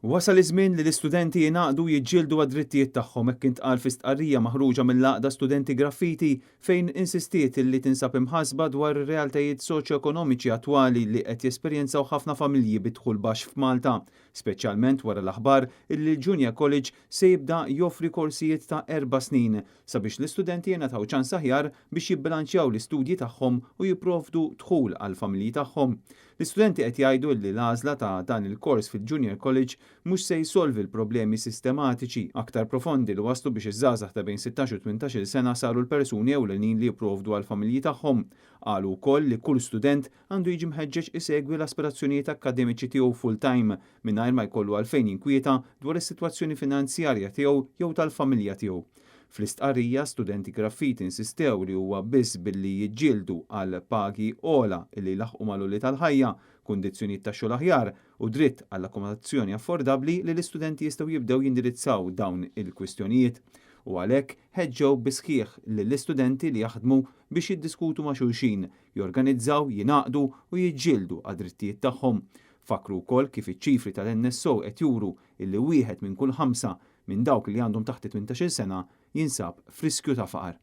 Wasal iż-żmien li l-istudenti jingħaqdu u jiġġieldu għad-drittijiet tagħhom, hekk intqal fi stqarrija maħruġa mill-Għaqda Studenti Graffiti fejn insistiet li tinsab imħassba dwar ir-realtajiet soċjo-ekonomiċi attwali li qed jesperjenzaw ħafna familji bi dħul baxx f'Malta, speċjalment wara l-aħbar illi l-Junior College se jibda joffri korsijiet ta' erba' snin sabiex l-istudenti jingħataw ċans aħjar biex jibbilanċjaw l-istudji tagħhom u jipprovdu dħul għall-familji tagħhom. L-istudenti qed jgħidu li l-għażla ta' dan il-kors fil-Junior College mhux se jsolvi l-problemi sistematiċi aktar profondi li wasslu biex iż-żgħażagħ ta' bejn 16 u 18-il sena saru l-persuni ewlenin li jipprovdu għall-familji tagħhom. Qalu wkoll li kull student għandu jiġi mħeġġeġ isegwi l-aspirazzjonijiet akkademiċi tiegħu full-time mingħajr ma jkollu għalfejn jinkwieta dwar is-sitwazzjoni finanzjarja tiegħu jew tal-familja tiegħu. Fl-istqarrija, Studenti Graffiti insistew li huwa biss billi jiġġieldu għal pagi ogħla li jlaħħqu mal-għoli tal-ħajja, kundizzjonijiet ta' xogħol aħjar u dritt għal akkomodazzjoni affordabbli li l-istudenti jistgħu jibdew jindirizzaw dawn il-kwistjonijiet u għalhekk ħeġġew bis-sħiħ lill-istudenti li jaħdmu biex jiddiskutu ma' xulxin, jorganizzaw, jingħaqdu u jiġġieldu għad-drittijiet tagħhom. Fakkru wkoll kif iċ-ċifri tal-NSO qed juru illi wieħed minn kull ħamsa minn dawk li għandhom taħt it-18-il sena jinsab f'riskju ta' faqar.